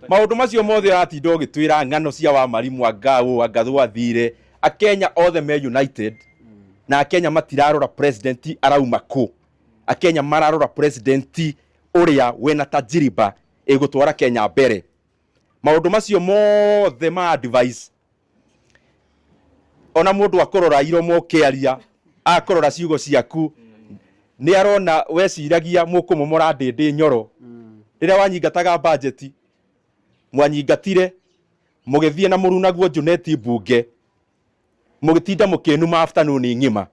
Maũndũ macio mothe ũratinda ũgĩtwĩra ng'ano cia wa Marimu, anga ũ anga gwathire. Akenya othe me united na Akenya matirarora president arauma kũ. Akenya mararora president ũrĩa wĩna tajiriba ĩgũtwara Kenya mbere. Maũndũ macio mothe ma advice, ona mũndũ akũrora iromo ũkĩaria, akũrora ciugo ciaku, nĩ arona weciragia mũkũmomora Ndĩndĩ Nyoro. Rĩrĩa wanyingataga budget, mwanyingatire mũgĩthiĩ na mũrunaguo Junet mbunge, mũgĩtinda mũkĩnuma afternoon ng'ima.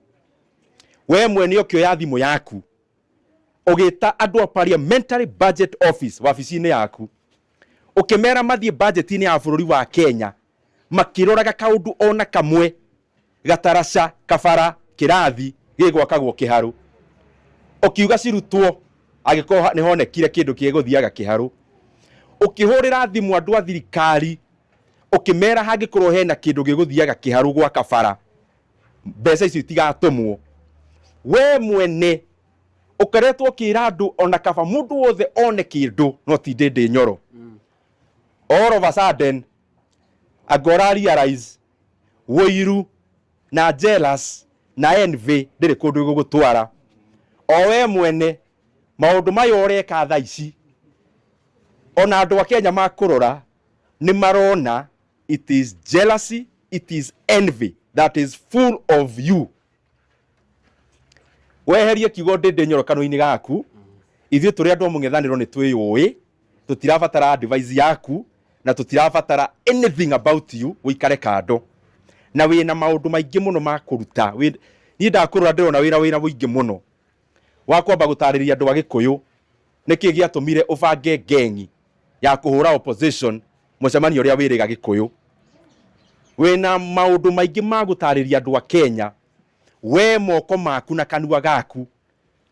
We mwene ũkĩoya thimũ yaku ũgĩta andũ a Parliamentary Budget Office wabici-inĩ yaku, ũkĩmera mathiĩ budget-inĩ ya bũrũri wa Kenya makĩroraga kaũndũ ona kamwe gataraca kabara kĩrathi gĩgwakagwo kĩharũ, ũkiuga cirutwo angĩkorwo nĩ honekire kĩndũ gĩgũthiaga kĩharũ. Ũkĩhũrĩra thimũ andũ a thirikari ũkĩmera hangĩkorwo hena kĩndũ gĩgũthiaga kĩharũ gwa kabara, mbeca icio itigatũmwo. We mwene ũkoretwo ũkĩra andũ ona kaba mũndũ wothe one kĩndũ no ti Ndĩndĩ Nyoro. All of a sudden anga realize wũiru na jealous na envy ndĩrĩ kũndũ ĩgũgũtwara. O we mwene maũndũ maya ũreka thaa ici, ona andũ a Kenya makũrora nĩ marona it is jealousy, it is envy that is full of you. Weherie kiugo Ndĩndĩ Nyoro kanua-inĩ gaku. Ithuĩ tũrĩ andũ a mũng'ethanĩro nĩ twĩyũĩ, tũtirabatara advice yaku na tũtirabatara anything about you. Wĩikare kando na wĩna maũndũ maingĩ mũno ma kũruta. Niĩ ndakũrora ndĩrona wĩra mũingĩ mũno wa kwamba gũtarĩria andũ a Gĩkũyũ nĩkĩ gĩatũmire ũbange ngengi ya kũhũra opposition mũcemanio ũrĩa wĩrĩga Gĩkũyũ. Wĩna maũndũ maingĩ ma gũtarĩria andũ a Kenya. We moko maku na kanua gaku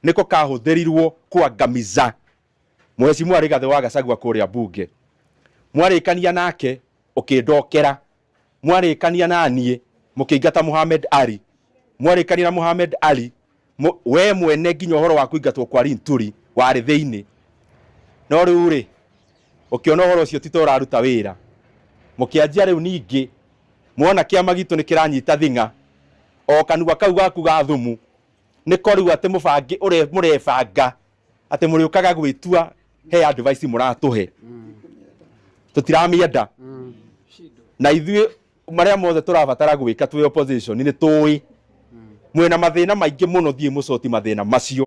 nĩko kahũthĩrirwo kuangamiza Mheshimiwa Rigathĩ wa Gachagua kũrĩa bunge. Mwarĩkania nake ũkĩndokera, mwarĩkania na niĩ mũkĩingata Mohamed Ali, mwarĩkania na Mohamed Ali, we mwene nginya ũhoro wa kũingatwo kwa Linturi warĩ thĩinĩ. No rĩu rĩ, ũkĩona ũhoro ũcio ti ta ũraruta wĩra, mũkĩanjia rĩu ningĩ mwona kĩama gitũ nĩ kĩranyita thing'a, o kanua kau gaku ga thumu nĩko rĩu atĩ mũbangi mũrebanga atĩ mũrĩũkaga gwĩtua he advice mũratũhe. Tũtiramĩenda na ithuĩ marĩa mothe tũrabatara gwĩka twĩ opposition nĩ tũĩ. Mwĩna mathĩna maingĩ mũno, thiĩ mũcoti mathĩna macio.